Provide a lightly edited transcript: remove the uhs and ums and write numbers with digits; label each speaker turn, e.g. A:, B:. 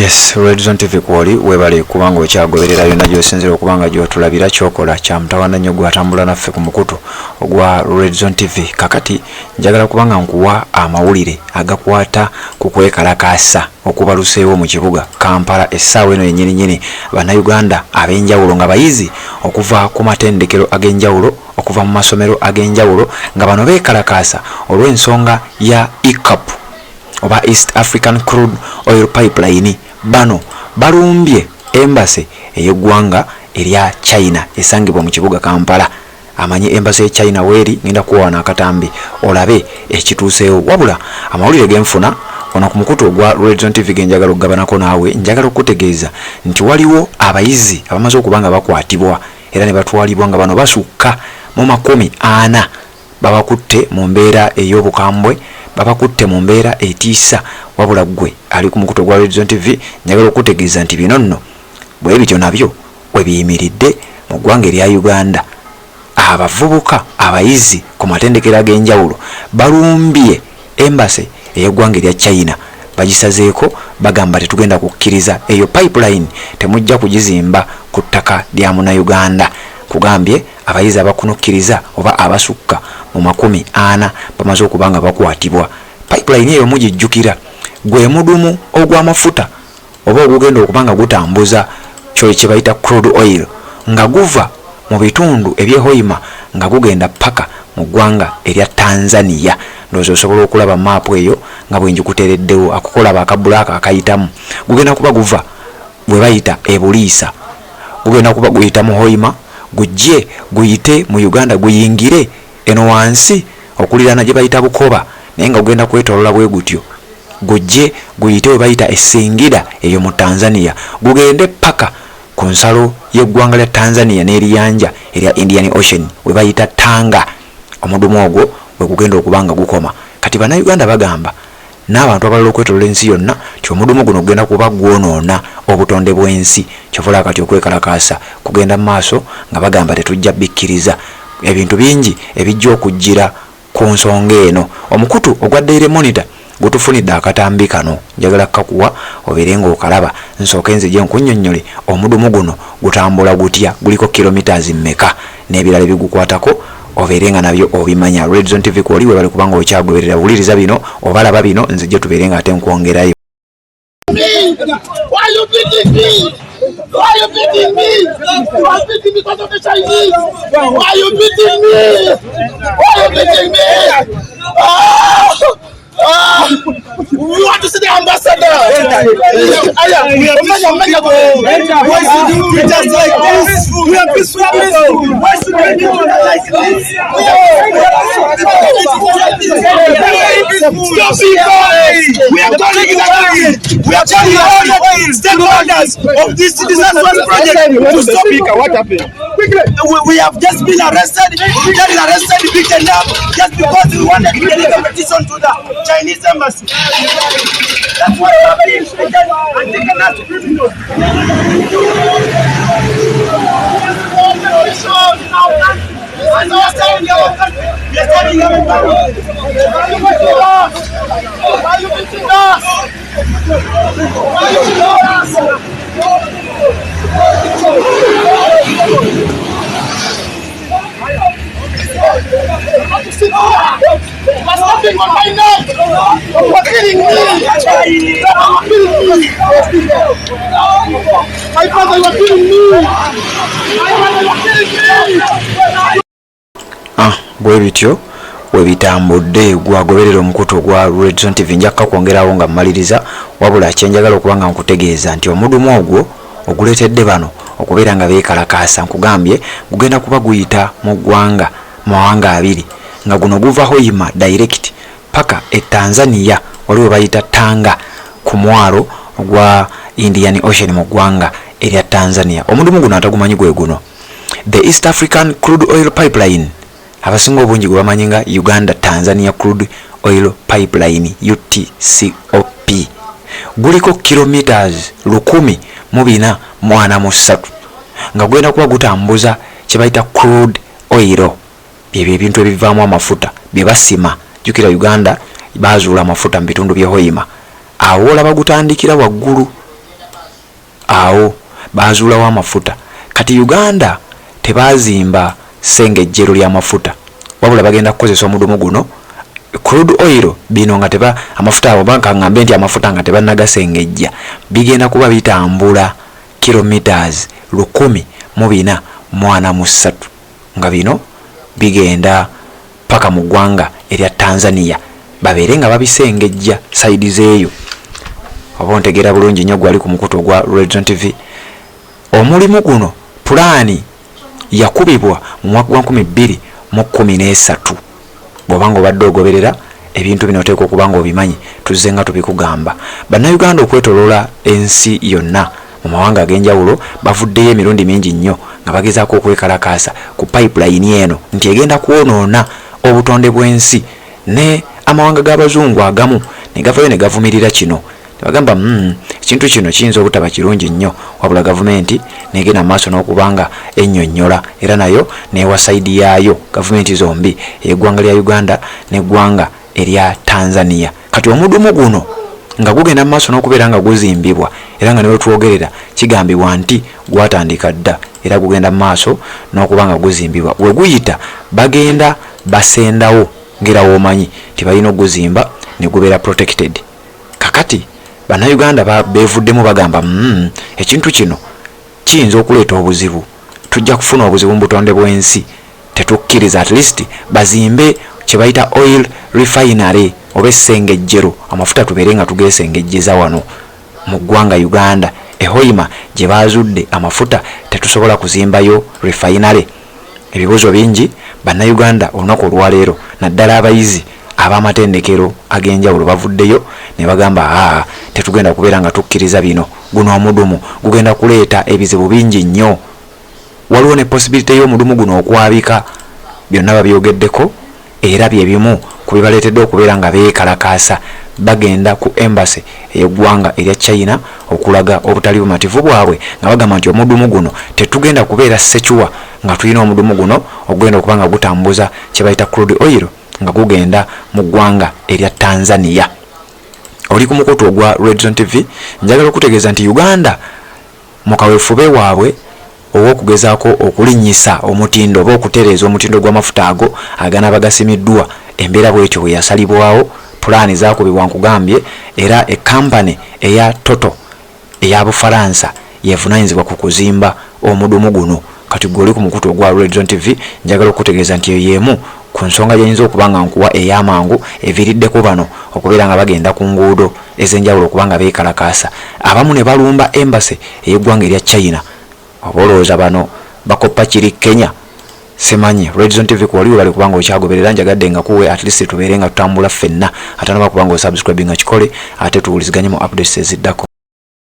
A: Yes, Red Zone TV kwoli, webale kubanga okyagoberera yonna gy'osinzira okuba nga gy'otulabira. Kyokola kya mutawaana nnyo gwatambula naffe ku mukutu ogwa Red Zone TV. Kakati njagala kubanga nkuwa amawulire agakwata ku kwekalakaasa okubaluseewo mu kibuga Kampala essaawa eno yennyini nnyini. Bannayuganda ab'enjawulo nga bayizi okuva ku matendekero ag'enjawulo, okuva mu masomero ag'enjawulo, nga bano beekalakaasa olw'ensonga ya EACOP oba East African Crude Oil Pipeline. Bano balumbye embassy ey'eggwanga erya China esangibwa mu kibuga Kampala. Amanyi embassy ye China weeri, ngenda kuwa wano akatambi olabe ekituuseewo. Wabula amawulire genfuna wano ku mukutu ogwa Red Zone TV genjagala okugabanako naawe, njagala okukutegeeza nti waliwo abayizi abamaze okuba nga bakwatibwa era ne batwalibwa, nga bano basukka mu 40. Babakutte mu mbeera ey'obukambwe, babakutte mu mbeera etiisa. Wabula ggwe ali ku mukutu ogwa Red Zone TV, njagala okukutegeeza nti bino nno bwe bityo nabyo we biyimiridde mu ggwanga erya Uganda. Abavubuka abayizi ku matendekero ag'enjawulo balumbye embassy ey'eggwanga erya China, bagisazeeko. Bagamba tetugenda kukkiriza eyo pipeline, temujja kugizimba ku ttaka lya Munnayuganda. Kugambye abayizi abakunukkiriza oba abasukka mu 40 bamaze okuba nga bakwatibwa. Pipeline eyo mugijjukira, gwe mudumu ogw'amafuta oba ogugenda okuba nga gutambuza kyo kye bayita crude oil, nga guva mu bitundu eby'e Hoima nga gugenda paka mu ggwanga erya Tanzania. Ndowooza osobola okulaba maapu eyo nga bwe njikuteereddewo, akukolaba akabulaaka akayitamu. Gugenda kuba guva bwe bayita e Buliisa, gugenda kuba guyita mu Hoima, gujje guyite mu Uganda, guyingire eno wansi okuliraana gye bayita Bukoba, naye nga gugenda kwetoolola bwe gutyo gujje guyite we bayita e Singida eyo mu Tanzania, gugende paka ku nsalo y'eggwanga lya Tanzania n'eriyanja erya Indian Ocean we bayita Tanga. Omudumu ogwo we gugenda okuba nga gukoma. Kati Bannayuganda bagamba n'abantu abalala okwetolola ensi yonna nti omudumu guno gugenda kuba gwonoona obutonde bw'ensi. Kyova olaba kati okwekalakaasa kugenda mu maaso nga bagamba tetujja bikkiriza. Ebintu bingi ebijja okujjira ku nsonga eno. Omukutu ogwa Daily Monitor gutufunidde akatambi kano, njagala kukakuwa obeere ng'okalaba. Nsooke nzije nkunnyonnyole omudumu guno gutambula gutya, guliko kilometers mmeka n'ebirala ebigukwatako obeere nga nabyo obimanya. Red Zone TV kwoli, webale kubanga okyagoberera. Wuliriza bino oba laba bino, nzije tubeere nga ate nkwongerayo.
B: Why you beating me? Why you beating me? You are beating because of the Chinese. Why you beating me? Why you beating me? Ah! Ah! We want to see the ambassador. Aya,
C: Why should you treat us like this? We are peaceful people. Why should we be treated like this? Stop it! We are calling the we are calling all the stakeholders of this disastrous project to stop it.
B: What happened?
C: We have just been arrested, we got arrested, beaten up, just because we wanted to deliver petition to the Chinese embassy. That's why we are being treated and taken as criminals. And we are standing our country. We are standing our country.
B: Why you beating us? Why you beating us? You are stepping on my neck. You are killing me. You are killing me. My brother, you are killing me. My brother, you are killing me.
A: Ah, bwe bityo we bitambudde. Gwagoberera omukutu ogwa Red Zone TV, nja kukakwongerawo nga mmaliriza. Wabula kyenjagala okuba nga nkutegeeza nti omudumu ogwo oguleetedde bano okubeera nga beekalakaasa, nkugambye gugenda kuba guyita mu ggwanga mawanga abiri, nga guno guva Hoima direct paka e Tanzania, waliwo bayita Tanga ku mwalo ogwa Indian Ocean mu ggwanga erya Tanzania. Omudumu guno atagumanyi gwe guno, the East African Crude Oil Pipeline, abasinga obungi gwe bamanyi nga Uganda Tanzania Crude Oil Pipeline, UTCOP. Guliko kilometers 1443, nga gugenda kuba gutambuza kye bayita crude oil, byebyo ebintu ebivaamu amafuta bye basima. Jjukira Uganda bazuula amafuta mu bitundu by'e Hoima. Awo olaba gutandikira waggulu. awo bazuulawo amafuta. Kati Uganda tebazimba ssengejjero ly'amafuta, wabula bagenda kukozesa omudumu guno crude oil. Bino nga teba amafuta abo bankangambe nti amafuta nga tebannagasengejja bigenda kuba bitambula kilometers 1443, nga bino bigenda paka mu ggwanga erya Tanzania, babeere nga babisengejja side zeeyo. Oba ontegeera bulungi nnyo, gwali ku mukutu ogwa Redzone TV. Omulimu guno pulaani yakubibwa mu mwaka gwa 2013. Bw'oba nga obadde ogoberera ebintu bino, oteekwa okuba nga obimanyi, tuzze nga tubikugamba. Bannayuganda okwetoloola ensi yonna mu mawanga ag'enjawulo bavuddeyo emirundi mingi nnyo nga bagezaako okwekalakaasa ku pipeline eno nti egenda kwonoona obutonde bw'ensi, ne amawanga g'abazungu agamu ne gavayo ne gavumirira kino ne bagamba, ekintu kino kiyinza obutaba kirungi nnyo." Wabula gavumenti negenda maaso n'okuba nga ennyonnyola, era nayo newa side yaayo, gavumenti zombi, ey'eggwanga lya Uganda n'eggwanga erya Tanzania. Kati omudumu guno nga gugenda mu maaso n'okubeera nga guzimbibwa, era nga newetwogerera kigambibwa nti gwatandika dda, era gugenda mu maaso n'okuba nga guzimbibwa. We guyita bagenda basendawo, ngera woomanyi nti balina okuguzimba ne gubeera protected. Kakati Bannayuganda beevuddemu bagamba, ekintu kino kiyinza okuleeta obuzibu, tujja kufuna obuzibu mu butonde bw'ensi, tetukkiriza. At least bazimbe kye bayita oil refinery oba essengejjero, amafuta tubeere nga tugeesengejjeza wano mu ggwanga Uganda. Ehoima gye bazudde amafuta, tetusobola kuzimbayo refinery? Ebibuuzo bingi. Bannayuganda olunaku olwaleero, naddala abayizi ab'amatendekero ag'enjawulo, bavuddeyo ne bagamba, "Aa, tetugenda kubeera nga tukkiriza bino. Guno omudumu gugenda kuleeta ebizibu bingi nnyo." Waliwo ne possibility y'omudumu guno okwabika. Byonna babyogeddeko, era byebimu ku bibaleetedde okubeera nga beekalakaasa, bagenda ku embassy ey'eggwanga erya China okulaga obutali bumativu bwabwe, nga bagamba nti omudumu guno tetugenda kubeera secure nga tulina omudumu guno ogugenda okuba nga gutambuza kye bayita crude oil nga gugenda mu ggwanga erya Tanzania. Oli ku mukutu ogwa Redzone TV. Njagala okutegeeza nti Uganda mu kaweefube waabwe ow'okugezaako okulinnyisa omutindo oba okutereeza omutindo gw'amafuta ago aganaaba gasimiddwa, embeera bwetyo bwe yasalibwawo, pulaani zaakubibwa nkugambye, era ekampani eya Total eya Bufalansa yevunaanyizibwa ku kuzimba omudumu guno. Kati gwe oli ku mukutu ogwa Redzone TV, njagala okutegeeza nti eyo y'emu ku nsonga gyenyinza okuba nga nkuwa ey'amangu eviiriddeko bano okubeera nga bagenda ku nguudo ez'enjawulo okuba nga beekalakaasa, abamu ne balumba embassy ey'eggwanga erya China. Oba olowooza bano bakoppa kiri Kenya? Simanyi. Redzone TV kuwali, webale kubanga okyagoberera. Njagadde nga kuwe at least tubeere nga tutambula ffenna. Atanaba kubanga osubscribe nga kikole, ate tuwuliziganye mu updates eziddako.